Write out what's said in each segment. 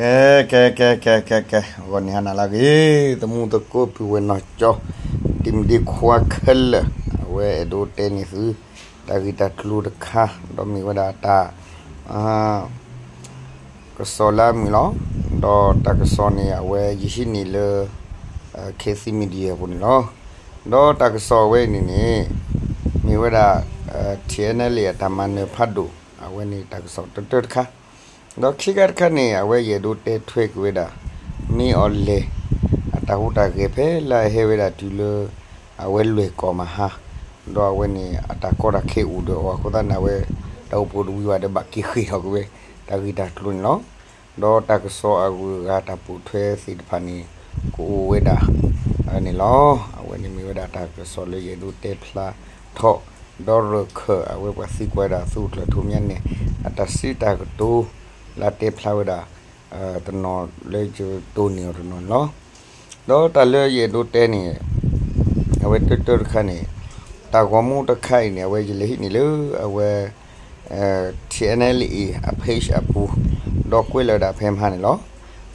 ကဲ ကဲ ကဲ ကဲ ကဲ ကဲ ဂီၤနံၤဟါနၤလၢအဂ့ၤ သမူသကိးပုၢ်ဝဲၢ်နီၢ်ကၠီ တံၤမုၣ်တံၤခွါခဲလၢာ် အဝဲအဲၣ်ဒိးတဲန့ၢ်သု တၢ်ဂ့ၢ်တၢ်ကျိၤတခါ ဒီးမ့ၢ်ဝဲဒၣ်တၢ် ကစီၣ်လၢအမုာ်လီၤ. ဒီးတၢ်ကစီၣ်န့ၣ် အဝဲယဟံးန့ၢ်လၢ Khit Thit Media အပူၤန့ၣ်လီၤ. ဒီးတၢ်ကစီၣ်အဝဲအံၤန့ၣ်န့ၣ် မ့ၢ်ဝဲဒၣ် ထံၣ်အဲနဲလ့ၣ် အတၢ်မၤနၢၤဖးဒိၣ် အဝဲန့ၣ်တၢ်ကစီၣ်တၢတၢတခါ ဒီးခံခါတခါန့ၣ် အဝဲယအဲၣ်ဒိးတဲထွဲက့ၤဝဲဒၣ် မ့ၢ်အီၤလဲၣ် အတၢ်ဟူးတၢ်ဂဲၤဖဲလၢအဟဲဝဲဒၣ်တုၤလၢ အဝဲလွဲၢ်ကီၢ်မဟါ ဒီးအဝဲန့ၣ် အတၢ်ကီတၢ်ခဲအိၣ်ဒီးအီၤအဃိသတးန့ၣ် အဝဲ တၢ်အိၣ်ဖှိၣ်တဝံၤဘၣ်ဒီးဘၣ်က့ၤဃ့ၢ်ထီၣ်က့ၤဝဲ တၢ်ဂ့ၢ်တၢ်ကျိၤန့ၣ်လီၤ. ဒီးတၢ်ကစီၣ်အဂုၤအဂၤတၢ်ပိာ်ထွဲသ့ၣ်တဖၣ်န့ၣ် ကအိၣ်ဝဲဒၣ် န့ၣ်လီၤ. အဝဲန့ၣ်မ့ၢ်ဝဲဒၣ်တၢ်ကစီၣ်လၢယအဲၣ်ဒိးတဲဖျါထီၣ် ဒီးရၢၢ်ခၢၣ် အဝဲပှၤသံကွၢ်ဝဲဒၣ်သုးခိၣ်ကျၢၢ်ထူမၠါနဲၣ် အတၢ်စံးတၢ်ကတိၤ လၢတဲဖျါဝဲဒၣ် တနီၤလၢယတိၢ်န့ၢ်အီၤတနီၤန့ၣ်လီၤ. ဒီးတၢ်လၢယအဲၣ်ဒိးတဲန့ၣ် အဝဲတၢတၢတခါန့ၣ် တၢ်ဂီၤမူတခါအံၤန့ၣ် အဝဲယလဲၤဟံးန့ၢ်လၢအဝဲ ထံၣ်အဲနဲလ့ၣ်အ page အပူၤ ဒီးကွဲးလီၤဝဲဒၣ်ဖဲမဟါန့ၣ်လီၤ.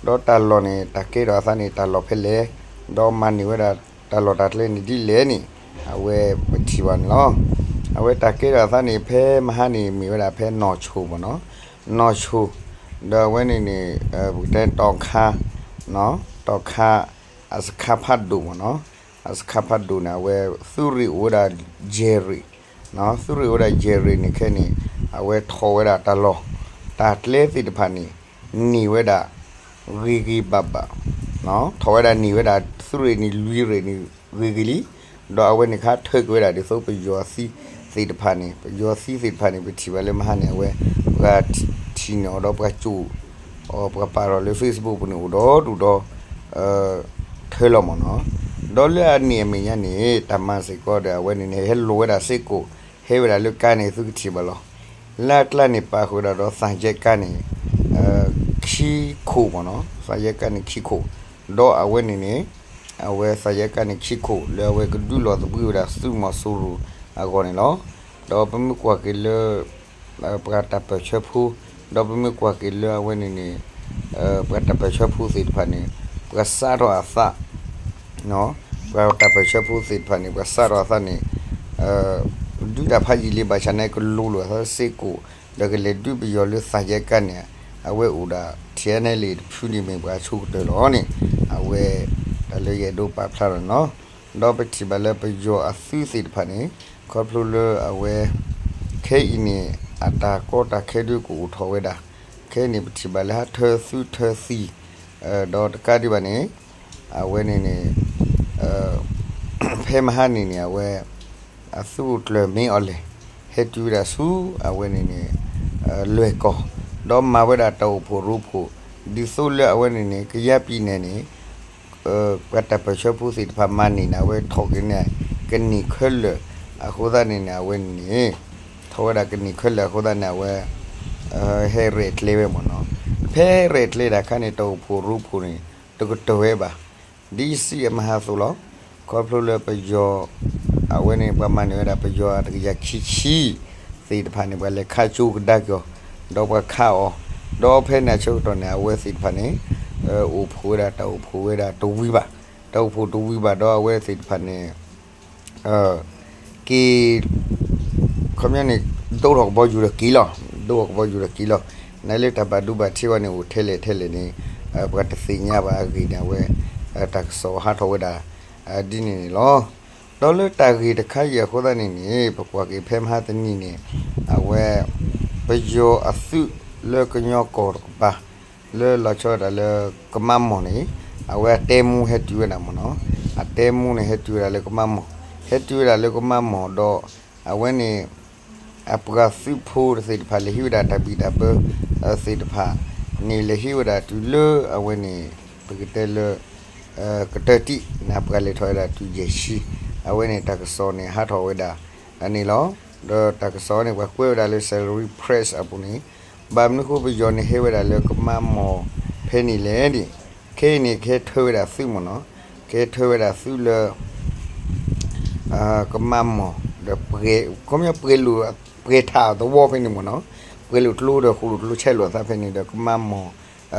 ဒီးတၢ်လီၢ်န့ၣ် တၢ်ကဲထီၣ်အသးန့ၣ် တၢ်လီၢ်ဖဲလဲၣ် ဒီးမၤန့ၢ်ဝဲဒၣ်တၢ်လီၢ်တၢ်ကျဲန့ၣ်ဒ်လဲၣ်န့ၣ် အဝဲပထံၣ်ဘၣ်န့ၣ်လီၤ. အဝဲတၢ်ကဲထီၣ်အသးန့ၣ် ဖဲမဟါန့ၣ် မ့ၢ်ဝဲဒၣ်ဖဲနီၢ်ဆိၣ်မ့ၢ်နီၤ နီၢ်ဆိၣ် ဒီးအဝဲန့ၣ်န့ၣ် ပကတဲတီၢ်ခါ တီၢ်ခါ အစခါဖးဒိၣ်မ့ၢ်နီၤ အစခါဖးဒိၣ်န့ၣ် အဝဲသုးရ့ၣ်အိၣ်ဝဲဒၣ် ယဲၢ်ရ့ၣ် သုးရ့ၣ်အိၣ်ဝဲဒၣ် ယဲၢ်ရ့ၣ်န့ၣ်ခဲန့ၣ် အဝဲထီၣ်ဝဲဒၣ်တၢ်လီၢ် တၢ်ကျဲသ့ၣ်တဖၣ်န့ၣ် န့ၢ်ဝဲဒၣ် ဂ့ၤဂ့ၤဘၣ်ဘၣ် ထီၣ်ဝဲဒၣ်န့ၢ်ဝဲဒၣ် သုးရ့ၣ်န့ၣ်လွံၢ်ရ့ၣ်န့ၣ် ဂ့ၤဂ့ၤလံ. ဒီးအဝဲန့ၣ်ခါထၢက့ၤဝဲဒၣ်ဒ်သိးပယီၤသံသ့ၣ်တဖၣ်န့ၣ် ပယီၤသံသ့ၣ်တဖၣ်န့ၣ် ပထံၣ်ဘၣ်လၢမဟါန့ၣ် အဝဲ ပှၤထံၣ်န့ၢ်အီၤဒီးပှၤကၠိၣ်အီၤ ပှၤပာ်ထီၣ်လၢ Facebook ပူၤန့ၣ်အိၣ်ဒီဒူၣ်ဒီး ထၢလီၤမ့ၢ်နီၤ. ဒီးလၢအန့ၣ်အမဲာ်ညါန့ၣ် တၢ်မၤစ့ၢ်ကီးဒီးအဝဲန့ၣ်န့ၣ် ဟဲလိာ်ဝဲဒၣ်စ့ၢ်ကီး ဟဲဝဲဒၣ်လၢကါန့ၣ် သုကထံၣ်ဘၣ်လီၤ. လၢအကျါန့ၣ်ပာ်ဃုာ်ဝဲဒၣ်ဒီးသးယဲၢ်ကါန့ၣ် ခံခိၣ်မ့ၢ်နီၤ သးယဲၢ်ကါန့ၣ်ခံခိၣ် ဒီးအဝဲန့ၣ်န့ၣ် အဝဲသးယဲၢ်ကါန့ၣ်ခံခိၣ် လၢအဝဲကဒုးလီၤသဘှံးဝဲဒၣ်သုးမီၤစိရိၤအဂီၢ်န့ၣ်လီၤ. ဒီးပမ့ၢ်ကွၢ်က့ၤလၢ ပှၤတၢ်ပၢၢ်ဆၢဖိ ဒီးပမ့ၢ်ကွၢ်က့ၤလၢအဝဲန့ၣ်န့ၣ် ပှၤတၢ်ပၢၢ်ဆၢဖိသ့ၣ်တဖၣ်န့ၣ် ပှၤစးထီၣ်အသး ပှၤတၢ်ပၢၢ်ဆၢဖိသ့ၣ်တဖၣ်န့ၣ် ပှၤစးထီၣ်အသးန့ၣ် ဒုးတၢ်ဖးယံာ်လံ ဘၣ်ဆၣ်န့ၣ်ကလိၤလိာ်အသးစ့ၢ်ကီး ဒီးကလဲၤဒုးပယီၤလၢသးယဲၢ်ကါန့ၣ် အဝဲအိၣ်ဒၣ် ထံၣ်အဲနဲလ့ၣ်တဖုန့ၣ်မ့ၢ်ပှၤဆိကတၢၢ်လီၤန့ၣ် အဝဲ တၢ်လၢယအဲၣ်ဒိးပာ်ဖျါထီၣ်န့ၣ်လီၤ. ဒီးပထံၣ်ဘၣ်လၢပယီၤအသုးသ့ၣ်တဖၣ်န့ၣ် ခီဖျိလၢအဝဲ ခဲအံၤန့ၣ် အတၢ်ကီတၢ်ခဲဒုးကအိၣ်ထီၣ်ဝဲဒၣ် ခဲအံၤန့ၣ်ပထံၣ်ဘၣ်လၢဟးထၢသုးထၢသံ ဒီးတကးဒံးဘၣ်န့ၣ် အဝဲန့ၣ်န့ၣ် ဖဲမဟါန့ၣ်န့ၣ် အဝဲ အသုးခိၣ်ကျၢၢ်မ့ၢ်အီၤလဲၣ် ဟဲတုၤဝဲဒၣ်ဆူ အဝဲန့ၣ်န့ၣ် လွဲၢ်ကီၢ် ဒီးမၤဝဲဒၣ်တၢ်အိၣ်ဖှိၣ်ရိဖှိၣ် ဒ်သိးလၢအဝဲန့ၣ်န့ၣ် ကယါပံၤနဲၣ်န့ၣ် ပှၤတၢ်ပၢၢ်ဆၢဖိသ့ၣ်တဖၣ်မၤန့ၢ်န့ၣ် အဝဲထီၣ်က့ၤန့ၣ် ကန့ၢ်ခဲလၢာ် အဃိသတးန့ၣ်န့ၣ် အဝဲန့ၣ်န့ၣ် ထီၣ်ဝဲဒၣ်ကန့ၢ်ခဲလၢာ်အဃိသတးန့ၣ် အဝဲ ဟဲရဲၣ်ကျဲၤဝဲမ့ၢ်နီၤ. ဖဲရဲၣ်ကျဲၤတၢ်ခါန့ၣ် တၢ်အိၣ်ဖှိၣ်ရိဖှိၣ်န့ၣ် တကတၢၢ်ဝဲဘၣ် ဒ်စံးအမဟါသိးလီၤ. ခီဖျိလၢပယီၤ အဝဲန့ၣ် ပှၤမၤန့ၢ်ဝဲဒၣ်ပယီၤအတကယၤခံဆံ သ့ၣ်တဖၣ်န့ၣ် ပှၤလဲၤခးကၠိကဒါက့ၤအီၤ ဒီးပှၤခးအီၤ ဒီးဖဲန့ၣ်အဆၢကတီၢ်န့ၣ် အဝဲသ့ၣ်တဖၣ်န့ၣ် အိၣ်ဖှိၣ်ဝဲဒၣ်တၢ်အိၣ်ဖှိၣ်ဝဲဒၣ်တဝံၤဘၣ် တၢ်အိၣ်ဖှိၣ်တဝံၤဘၣ်ဒီးအဝဲသ့ၣ်တဖၣ်န့ၣ် က့ၤ ခီပညီန့ၣ် ဒိၣ်ထီၣ်ကဘီယူၤဒီးက့ၤလီၤ ဒိၣ်ထီၣ်ကဘီယူၤဒီးက့ၤလီၤ. နလၢတၢ်ဘၣ်ဒိဘၣ်ထံးဝဲန့ၣ် အိၣ်ထဲလဲၣ်ထဲလဲၣ်န့ၣ် ပှၤတသ့ၣ်ညါဘၣ်အဂ့ၢ်န့ၣ် အဝဲ တၢ်ကစီၣ်ဟးထီၣ်ဝဲဒၣ် ဒ်န့ၣ်န့ၣ်လီၤ. ဒီးလၢတၢ်ဂ့ၢ်တခါအံၤအဃိသတးန့ၣ်န့ၣ် ပကွၢ်က့ၤဖဲမဟါတနံၤန့ၣ် အဝဲ ပယီၤအသုးလၢကညီကီၢ်တကပၤ လၢလီၤဆီဒၣ်တၢ်လၢကမါမီၢ်န့ၣ် အဝဲအတဲမူဟဲတုၤဝဲဒၣ်မ့ၢ်နီၤ အတဲမူန့ၣ်ဟဲတုၤဝဲဒၣ်လၢကမါမီၢ် ဟဲတုၤဝဲဒၣ်လၢကမါမီၢ်ဒီး အဝဲန့ၣ် အပှၤသုးဖိတသ့ၣ်တဖၣ်လဲၤဟံးဝဲဒၣ်တၢ်ဘံၣ်တၢ်ဘၢ သ့ၣ်တဖၣ်န့ၣ် လဲၤဟံးဝဲဒၣ်တုၤလၢအဝဲန့ၣ် ပကတဲလၢ ကတၢၢ်တံၢ်န့ၣ် ပှၤလဲၤထီၣ်ဝဲဒၣ်တုၤယဲၢ်ဆံ အဝဲန့ၣ်တၢ်ကစီၣ်န့ၣ်ဟးထီၣ်ဝဲဒၣ် အန့ၣ်လီၤ. ဒီးတၢ်ကစီၣ်န့ၣ် ပှၤကွဲးဝဲဒၣ်လၢ Salween Press အပူၤန့ၣ် ဘၣ်မနုၤဃိပယီၤန့ၣ်ဟဲဝဲဒၣ်လၢကမါမီၢ်ဖဲန့ၣ်လဲၣ်န့ၣ် ခဲအံၤန့ၣ် ကဟဲထၢဝဲဒၣ်သုးမ့ၢ်နီၤ ကဟဲထၢဝဲဒၣ်သုးလၢ ကမါမီၢ် ဒီး ခီပညီပှဲၤလိာ် ပှဲၤထးသဝီဖဲန့ၣ်မ့ၢ်နီၤ ပှဲၤလိာ်ကျိဒီးဃိလိာ်ကျိဆဲးလိာ်အသးဖဲန့ၣ်ဒီးကမါမီၢ်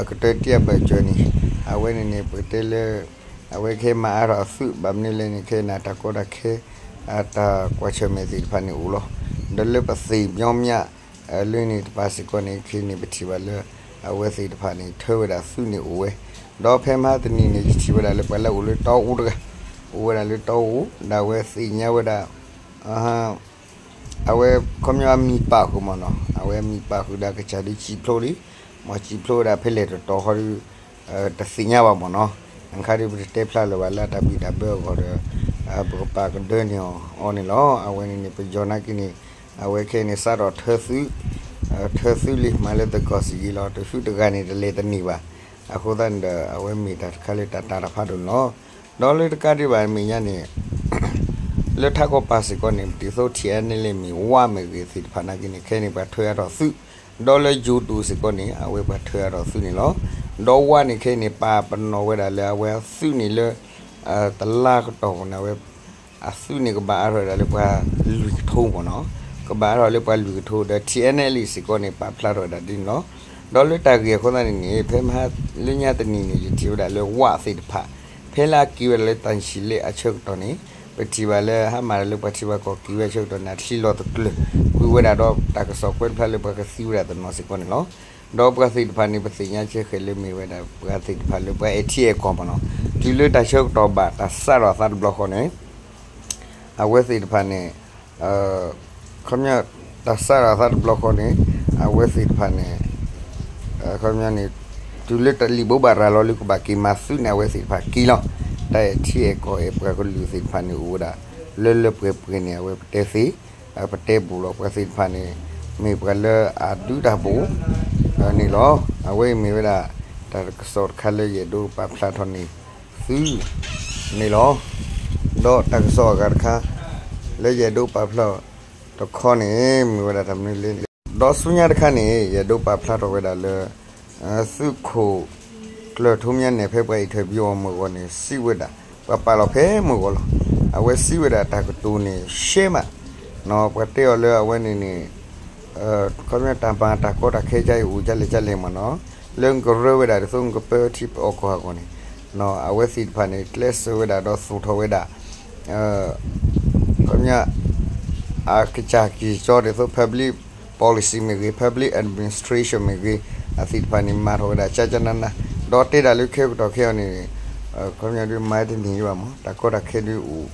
ကတၢၢ်တံၢ်အဘၢၣ်စၢၤန့ၣ် အဝဲန့ၣ်န့ၣ် ပကတဲလၢ အဝဲခဲမၤအါထီၣ်အသုး ဘၣ်မနုၤလဲၣ်န့ၣ် ခဲအံၤန့ၣ် တၢ်ကီတၢ်ခဲ တၢ်ကွၢ်ဆၢၣ်မဲာ်သ့ၣ်တဖၣ်န့ၣ်အိၣ်လီၤ. ဒီးလၢပသ့ၣ်ညီမျး လၢန့ၣ်တပၤစ့ၢ်ကီးန့ၣ် ခဲအံၤန့ၣ် ပထံၣ်ဘၣ်လၢ အဝဲသ့ၣ်တဖၣ်န့ၣ် ထၢဝဲဒၣ်သုးန့ၣ်အိၣ်ဝဲ, ဒီးဖဲမဟါတနံၤန့ၣ် ယထံၣ်ဝဲဒၣ်လၢပှၤလၢအိၣ်လၢတီအူတဂၤ, အိၣ်ဝဲဒၣ်လၢတီအူ ဒီးအဝဲသ့ၣ်ညါဝဲဒၣ် အဝဲခီပညီအမံၤပာ်ဃုာ်မ့ၢ်နီၤ, အဝဲအမံၤပာ်ဃုာ်ဒီးကစၢ်ဒုးစံၣ်ဖျိလံ, မ့ၢ်စံၣ်ဖျိဝဲဒၣ်ဖဲလဲၣ်တတီၤဃီဒီး တသ့ၣ်ညါဘၣ်မ့ၢ်နီၤ, အခါဒီးပတတဲဖျါလၢၤဘၣ်လၢအတၢ်ဘံၣ်တၢ်ဘၢအဂီၢ်ဒီး ပကပာ်ကဒၢန့ၢ်အီၤန့ၣ်လီၤ. အဝဲန့ၣ်န့ၣ် ပယီၤနာ်က့န့ၣ် အဝဲခဲအံၤန့ၣ် စးထီၣ်ထၢသုး ထၢသုးလံ မၤလၢသကိးစံၣ်ယံၤလီၤ, တဟုတဂၤန့ၣ် တလဲၤတန့ၢ်ဘၣ်. အဃိသတးန့ၣ်ဒီး အဝဲမ့ၢ်တၢ်တခါလၢတၢ်တာ်တၢ်ဖးဒိၣ်န့ၣ်လီၤ. ဒီးလၢတကးဒံးဘၣ်မဲာ်ညါန့ၣ် လၢထးကီၢ်ပၤစ့ၢ်ကီးန့ၣ် ပတံၤသိ ထံၣ်အဲန့ၣ်လၢမ့ၢ်ဝါမ့ၢ်ဂ့ၤသ့ၣ်တဖၣ်နာ်က့န့ၣ် ခဲအံၤန့ၣ် ပှၤထၢအါထီၣ်သုး, ဒီးလၢယိၤတိၤစ့ၢ်ကီးန့ၣ် အဝဲပှၤထၢအါထီၣ်သုးန့ၣ်လီၤ. ဒီးဝါန့ၣ်ခဲအံၤန့ၣ် ပာ်ပနီၣ်ဝဲဒၣ်လၢအဝဲအသုးန့ၣ်လၢ တလါကတီၢ်ပူၤန့ၣ် အဝဲ အသုးန့ၣ်ကဘၣ်အါထီၣ်ဝဲဒၣ်လၢပှၤလွံၢ်ကထိမ့ၢ်နီၤ, ကဘၣ်အါထီၣ်လၢပှၤလွံၢ်ကထိဒီး ထံၣ်အဲန့ၣ်လံစ့ၢ်ကီးန့ၣ် ပာ်ဖျါထီၣ်ဝဲဒၣ်ဒ်န့ၣ်လီၤ. ဒီးလၢတၢ်ဂ့ၢ်အဃိသတးန့ၣ်န့ၣ် ဖဲမဟါလၢညါတနံၤန့ၣ် ယထံၣ်ဝဲဒၣ်လၢဝါသ့ၣ်တဖၣ် ဖဲလၢအက့ၤဝဲဒၣ်လၢတၢ်ဆံၣ်လ့အဆၢကတီၢ်န့ၣ် ပထံၣ်ဘၣ်လၢဟါမၢ်လၢပှၤထံပှၤကီၢ်က့ၤဝဲအဆၢကတီၢ်န့ၣ် အချံလီၤသကျၢၤ ကွံာ်ဝဲဒၣ်ဒီးတၢ်ကစီၣ်ကွဲးတဖျါလၢပှၤကသံဝဲဒၣ်တနီၤစ့ၢ်ကီးန့ၣ်လီၤ. ဒီးပှၤသ့ၣ်တဖၣ်န့ၣ် ပသ့ၣ်ညါဆၢဃဲၤလၢမ့ၢ်ဝဲဒၣ်ပှၤသ့ၣ်တဖၣ်လၢပှၤအဲၣ်ထံအဲၣ်ကီၢ်မ့ၢ်နီၤ, တုၤလၢတၢ်ဆၢကတီၢ်ဘၣ်တၢ်စးထီၣ်အသးတဘျီဃီန့ၣ် အဝဲသ့ၣ်တဖၣ်န့ၣ် ခီပညီ တၢ်စးထီၣ်အသးတဘျီဃီန့ၣ် အဝဲသ့ၣ်တဖၣ်န့ၣ် ခီပညီန့ၣ် တုၤလၢတၢ်လံၣ်ဘိးဘၣ်ရၤလီၤလၢကဘၣ်က့ၤမၤသုးန့ၣ် အဝဲသ့ၣ်တဖၣ်က့ၤလီၤ. တၢ်အဲၣ်ထံအဲၣ်ကီၢ်အဲၣ်ပှၤကလုာ်သ့ၣ်တဖၣ်န့ၣ် အိၣ်ဝဲဒၣ် လၢလၢပှဲၤပှဲၤန့ၣ် အဝဲပတဲသ့ ပတဲဘူးလီၤ ပှၤသ့ၣ်တဖၣ်န့ၣ် မ့ၢ်ပှၤလၢအဒုးတၢ်ဘူး န့ၣ်လီၤ. အဝဲအံၤမ့ၢ်ဝဲဒၣ် တၢ်ကစီၣ်တခါလၢယအဲၣ်ဒိးပာ်ဖျါထီၣ်န့ၢ်သု န့ၣ်လီၤ. ဒီးတၢ်ကစီၣ်အဂၤတခါ လၢယအဲၣ်ဒိးပာ်ဖျါထီၣ်တခီန့ၣ် မ့ၢ်ဝဲဒၣ်တၢ်မနုၤလဲၣ်န့ၣ် ဒီးဆူညါတခါန့ၣ် ယအဲၣ်ဒိးပာ်ဖျါထီၣ်ဝဲဒၣ်လၢ သုးခိၣ်ကျၢၢ်ထူမၠါနဲၣ် ဖဲပှၤ interview အီၤမုၢ်ဂီၢ်န့ၣ် စံးဝဲဒၣ် ပှၤပာ်လီၤဖဲမုၢ်ဂီၢ်လီၤ. အဝဲစံးဝဲဒၣ်တၢ်ကတိၤန့ၣ် ရှဲမး ပှၤတဲအီၤလၢအဝဲန့ၣ်န့ၣ် ခီပညီတၢ်မၤတၢ်ကီတၢ်ခဲကအံၤအိၣ်ဒ်လဲၣ်ဒ်လဲၣ်မ့ၢ်နီၤ, လၢနကရၢဝဲဒၣ်ဒ်သိးနကပၢထံပအီၣ်ကီၢ်အဂီၢ်န့ၣ် အဝဲသ့ၣ်တဖၣ်န့ၣ် ကျဲးစၢးဝဲဒၣ်ဒီးသူၣ်ထီၣ်ဝဲဒၣ် ခီပညီ အကစၢ်က့ၤကၠီဒ်သိး public policy မ့ၢ်ဂ့ၤ public administration မ့ၢ်ဂ့ၤ အသ့ၣ်တဖၣ်န့ၣ် မၤထီၣ်ဝဲဒၣ်ကၠၢ်ကၠၢ်နးနး ဒီးတဲဒၣ်လၢခဲကတီၢ်ခဲအံၤန့ၣ် ခီပညီဒ်မၤတန့ၢ်ဘၣ်မး တၢ်ကီတၢ်ခဲဒ် အိၣ်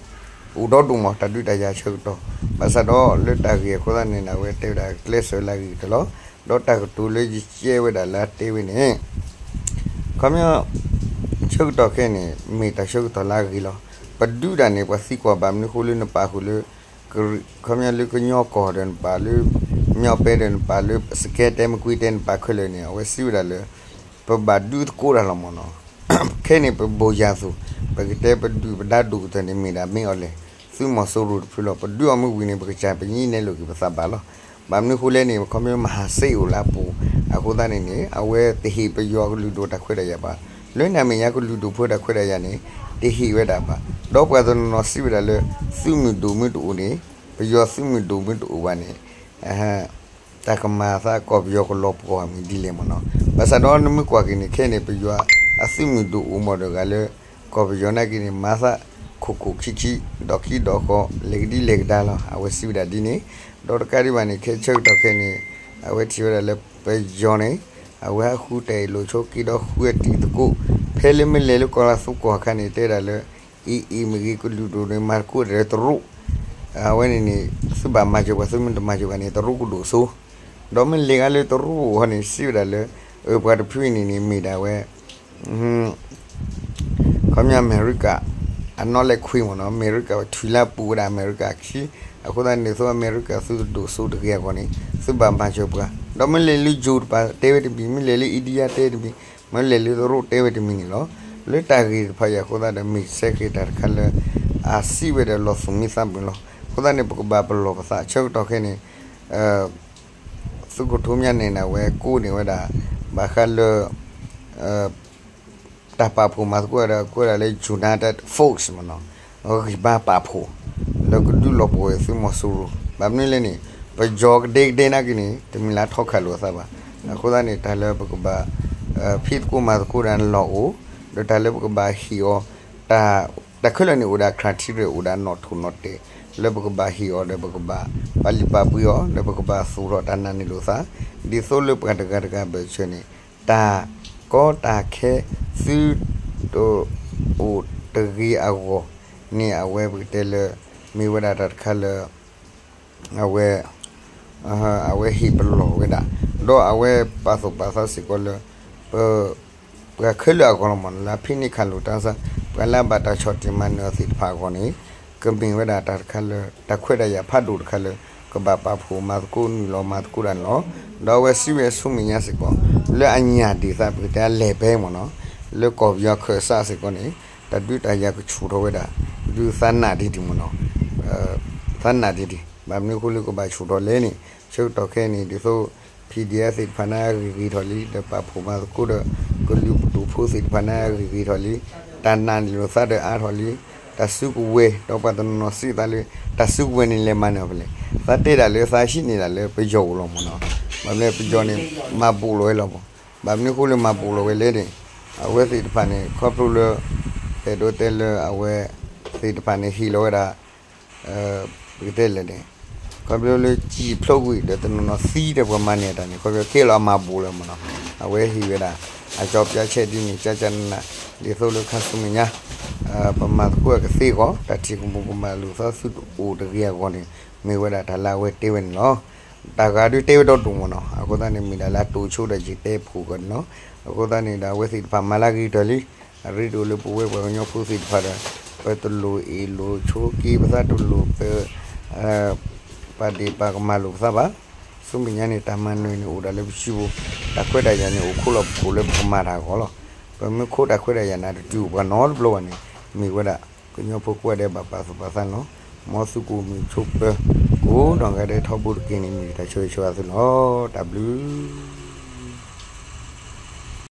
ဒီဒူၣ်မး တၢ်ဒုးတၢ်ယၤဆၢကတီၢ်, ဘၣ်ဆၣ်ဒီးလၢတၢ်ဂ့ၢ်အဃိသတးန့ၣ် အဝဲတဲဝဲဒၣ်ကျဲးစၢးလၢအဂ့ၤကတၢၢ်လီၤ. ဒီးတၢ်ကတိၤလၢယကဲဝဲဒၣ်လၢအတဲဝဲန့ၣ် ခီပညီ ဆၢကတီၢ်ခဲအံၤန့ၣ် မ့ၢ်တၢ်ဆၢကတီၢ်လၢအဂ့ၤလီၤ. ပဒုးတၢ်န့ၣ် ပှၤသံကွၢ်ဘၣ်မနုၤဃိလၢနပာ်ဃုာ်လၢ ခီပညီလၢကညီကီၢ်ဒီးနပာ်လၢ မၠီၣ်ပဲဒီးနပာ်လၢ စကဲတဲမကွံတဲနပာ်ခဲလၢာ်န့ၣ် အဝဲစံးဝဲဒၣ်လၢ ပဘၣ်ဒုးသကိးတၢ်လီၤမ့ၢ်နီၤ. ခဲအံၤန့ၣ် ပဘိၣ်ယၢ်သိး ပကတဲပဒုးပဒါဒိၣ်ကတၢၢ်န့ၣ် မ့ၢ်ဒၣ်မ့ၢ်အီၤလဲၣ် သုးမီၤစိရိၤတဖုလီၤ. ပဒုးအီၤမ့ၢ်ဝံၤန့ၣ် ပကစၢ်ပညံနဲလိာ်က့ၤပသးဘၣ်လီၤ. ဘၣ်မနုၤဃိလဲၣ်န့ၣ် ခီပညီမဟးစ့အိၣ်လၢအပူၤ အဃိသတးန့ၣ်န့ၣ် အဝဲတဟ့ၣ်ပယီၤကလုာ်ဒိၣ်တၢ်ခွဲးတၢ်ယာ်ဘၣ်. လၢန့ၣ်အမဲာ်ညါကလုာ်ဒိၣ်ဖိတၢ်ခွဲးတၢ်ယာ်န့ၣ် တဟ့ၣ်ဝဲဒၣ်ဘၣ်. ဒီးပှၤတနီၤနီၤစံးဝဲဒၣ်လၢ သုးမုၢ်ဒိၣ်မ့ၢ်တအိၣ်န့ၣ် ပယီၤသုးမုၢ်ဒိၣ်မ့ၢ်တအိၣ်ဘၣ်န့ၣ် တၢ်ကမၤအသးကီၢ်ပယီၤကလီၤပှီၢ်မ့ၢ်ဒ်လဲၣ်မ့ၢ်နီၤ. ဘၣ်ဆၣ်ဒီးနမ့ၢ်ကွၢ်က့ၤန့ၣ် ခဲအံၤန့ၣ် ပယီၤအသုးမုၢ်ဒိၣ်အိၣ်မးဒီးဂၤလၢ ကီၢ်ပယီၤနာ်က့န့ၣ် မၤသးခိၣ်ခိၣ်ခံခံ ဒီးခံဒီးဃီ လဲၤကဒံလဲၤကဒါလီၤ. အဝဲစံးဝဲဒၣ်ဒ်န့ၣ် ဒီးတကးဒံးဘၣ်န့ၣ် ခဲဆၢကတီၢ်ခဲအံၤန့ၣ် အဝဲထံၣ်ဝဲဒၣ်လၢပယီၤန့ၣ် အဝဲဟးဃုတၢ်အ့ၣ်လိာ်ဆိးက့ဒီးဃုအတံၤသကိး ဖဲလၢမ့ၢ်လဲၤလၢကီၢ်လၢသူကီၢ်အခါန့ၣ် တဲဒၣ်လၢ အံၤအံၤမ့ၢ်ဂ့ၤကလုာ်ဒိၣ်န့ၣ် မၤသကိးတၢ်လၢတရူး အဝဲန့ၣ်န့ၣ် သုဘၣ်မၤစၢၤပှၤ သုမ့ၢ်တမၤစၢၤဘၣ်န့ၣ် တရူးကဒိၣ်စိ ဒီးမ့ၢ်လဲၤဂၤလၢတရူးအဂီၢ်န့ၣ် စံးဝဲဒၣ်လၢ အပှၤတဖုအံၤန့ၣ်န့ၣ် မ့ၢ်ဒၣ်ဝဲ ခီပညီအမဲရကၤ အနီၣ်လဲၢ်ခွံမ့ၢ်နီၤ အမဲရကၤထုးလၢပူၤဝဲဒၣ်အမဲရကၤခံ အဃိသတးန့ၣ် သုအမဲရကၤသုတဒိၣ်စိတဂ့ၤအဂီၢ်န့ၣ် သုဘၣ်မၤစၢၤပှၤ ဒီးမ့ၢ်လဲၤလၢယိၤတပၤတဲဝဲတမံၤ မ့ၢ်လဲၤလၢအ့ဒံယါတဲတမံၤ မ့ၢ်လဲၤလၢတရူးတဲဝဲတမံၤန့ၣ်လီၤ. လၢတၢ်ဂ့ၢ်တဖၣ်အံၤအဃိသတးဒီး မ့ၢ်ဆဲးဃ့တၢ်တခါလၢ အစံးဝဲဒီးလီၤသူၣ်မံသးမုာ်လီၤ. အဃိသတးန့ၣ် ပကဘၣ်ပလီၢ်ပသးဆၢကတီၢ်ခဲအံၤန့ၣ် သုးခိၣ်ထူမၠါနဲၣ်န့ၣ် အဝဲကိးန့ၢ်ဝဲဒၣ် ဘၣ်ဃးလၢ တၢ်ပာ်ဖှိၣ်မၤသကိးဒီး ကိးဒၣ်လၢ United Force မ့ၢ်နီၤ ဂံၢ်ဘါပာ်ဖှိၣ် လၢကဒုးလီၤပှီၢ်ဝဲသုးမီၤစိရိၤ ဘၣ်မနုၤလဲၣ်န့ၣ် ပယီၤကဒဲကဒဲနာ်က့န့ၣ် တမ့ၢ်လၢထီၣ်ခးလိာ်အသးဘၣ်. အဃိသတးန့ၣ် တၢ်လၢပကဘၣ် ဖံးသကိးမၤသကိးဒၣ်လီၢ်အိၣ်, ဒီးတၢ်လၢပကဘၣ်ဟ့ၣ်အီၤ, တၢ်ခဲလၢာ်န့ၣ်အိၣ်ဒၣ် criteria အိၣ်ဒၣ်နီၣ်ထိၣ်နီၣ်တဲာ်, လၢပကဘၣ်ဟ့ၣ်အီၤဒီးပကဘၣ် ပာ်လုၢ်ပာ်ပှ့ၤအီၤ ဒီးပကဘၣ်သူၣ်ထီၣ်တၢ်နာ်န့ၢ်လိာ်သး, ဒ်သိးလၢပှၤတဂၤတဂၤဘၢၣ်စၢၤန့ၣ် တၢ်ကီတၢ်ခဲ သုတအိၣ်တဂ့ၤအဂီၢ်န့ၣ် အဝဲပကတဲလၢ မ့ၢ်ဝဲဒၣ်တၢ်တခါလၢ အဝဲ အဝဲဟ့ၣ်ပလီၢ်ဝဲဒၣ်, ဒီးအဝဲပာ်သူၣ်ပာ်သးစ့ၢ်ကီးလၢ ပ ပှၤခဲလၢာ်အဂီၢ်လီၤမး လၢအဖံးန့ၢ်ခးလိာ်တၢ်ဆါ, ပှၤလၢအဘၣ်တၢ်ဆီၣ်တံၢ်မၤနၢၤအီၤသ့ၣ်တဖၣ်အဂီၢ်န့ၣ် ကမ့ၢ်ဝဲဒၣ်တၢ်တခါလၢ တၢ်ခွဲးတၢ်ယာ်ဖးဒိၣ်တခါလၢ ကဘၣ်ပာ်ဖှိၣ်မၤသကိးနုာ်လီၤမၤသကိးတၢ်န့ၣ်လီၤ. ဒီးအဝဲစံးဝဲဆူမဲာ်ညါစ့ၢ်ကီး လၢအညၣ်ဒံၣ်သး ပကတဲအလဲၤပဲမ့ၢ်နီၤ, လၢကီၢ်ပယီၤခၢၣ်စးစ့ၢ်ကီးန့ၣ် တၢ်ဒုးတၢ်ယၤကဆူၣ်ထီၣ်ဝဲဒၣ် ဒုးသးနာ်ဒ်ဒံးမ့ၢ်နီၤ သးနာ်ဒ်ဒံး ဘၣ်မနုၤအဃိလၢကဘၣ်ဆူၣ်ထီၣ်လဲၣ်န့ၣ် ဆၢကတီၢ်ခဲအံၤန့ၣ် ဒ်သိး PDF သ့ၣ်တဖၣ်န့ၣ်ဂ့ၤဂ့ၤထီၣ်လံ ဒီးပာ်ဖှိၣ်မၤသကိးဒီး ကလုာ်ပဒိၣ်ဖိသ့ၣ်တဖၣ်န့ၣ်ဂ့ၤဂ့ၤထီၣ်လံ, တၢ်နာ်န့ၢ်လိာ်သးဒီးအါထီၣ်လံ, တၢ်စုကဝဲၤ ဒီးပှၤတနီၤနီၤစံးသးလၢ တၢ်စုကဝဲၤန့ၣ်လဲၤမၤနၢၤဖဲလဲၣ်, သးတဲဒၣ်လၢသးဟံးန့ၢ်ဒၣ်လၢပယီၤအိၣ်လီၤမ့ၢ်နီၤ, ဘၣ်မနုၤပယီၤန့ၣ် မၤဘူးလီၤဝဲလီၤမး, ဘၣ်မနုၤအဃိလၢမၤဘူးလီၤဝဲလဲၣ်န့ၣ် အဝဲသ့ၣ်တဖၣ်န့ၣ် ခီဖျိလၢ အဲၣ်ဒိးတဲလၢအဝဲသ့ၣ်တဖၣ်န့ၣ် ဟ့ၣ်လီၤဝဲဒၣ် ပကတဲလဲၣ်န့ၣ် ခီဖျိလၢစံာ်ဖျိကွံာ်ဒီးတနီၤနီၤသံဒီးပှၤမၤန့ၢ်တၢ်န့ၣ် ခီဖျိကဲလီၤအမၤဘူးလီၤမ့ၢ်နီၤ, အဝဲဟ့ၣ်ဝဲဒၣ် အကၠီပၠါဆဲးဒ်န့ၣ် ကၠၢ်ကၠၢ်နးနး ဒ်သိးလၢခါဆူမဲာ်ညါ ပမၤသကိးအကသ့အဂီၢ် တၢ်ထံၣ်ကမူၤကမၣ်လိာ်သးသုတအိၣ်တဂ့ၤအဂီၢ်န့ၣ် မ့ၢ်ဝဲဒၣ်တၢ်လၢအဝဲတဲဝဲန့ၣ်လီၤ. တၢ်ဂၤဒုးတဲဝဲဒီဒိၣ်မ့ၢ်နီၤ, အဃိသတးန့ၣ် မ့ၢ်ဒၣ်လၢအတိာ်ဆိဒီးယတဲဖှိၣ်ကီးန့ၣ်လီၤ. အဃိသတးန့ၣ်ဒီး အဝဲသ့ၣ်တဖၣ်မၤလၢဂ့ၤကတၢၢ်လံ, အရ့ဒိၣ်လၢပဝဲပှၤကညီဖိသ့ၣ်တဖၣ်ဒီး ပတလိၣ်အ့ၣ်လိာ်ဆိးက့ပသး တလိၣ်ပ ပာ်ဒ့ၣ်ပာ်ကမၣ်လိာ်ပသးဘၣ်. ဆူမဲာ်ညါန့ၣ် တၢ်မၤနၢၤန့ၣ်အိၣ်ဒၣ်လၢပစုပူၤ, တၢ်ခွဲးတၢ်ယာ်န့ၣ်အိၣ်ခိးလီၤပခိၣ်လၢပကမၤတၢ်အဂီၢ်လီၤ. ပမ့ၢ်ခိးတၢ်ခွဲးတၢ်ယာ်န့ၣ် တတုၤအိၣ်ပှၤနီတဘျီဘၣ်န့ၣ် မ့ၢ်ဝဲဒၣ် ကညီဖိကိးဂၤဒဲးဘၣ်ပာ်သူၣ်ပာ်သးန့ၣ်လီၤ. မ်သုကအိၣ်မုာ်ဆိးပၢၤ ကိးနီၢ်ဂၤဒဲးထီဘိတက့ၢ်န့ၣ် မ့ၢ်တၢ်ဆၢဂ့ၤဆၢဝါသုလီၤ. တၢ်ဘျုး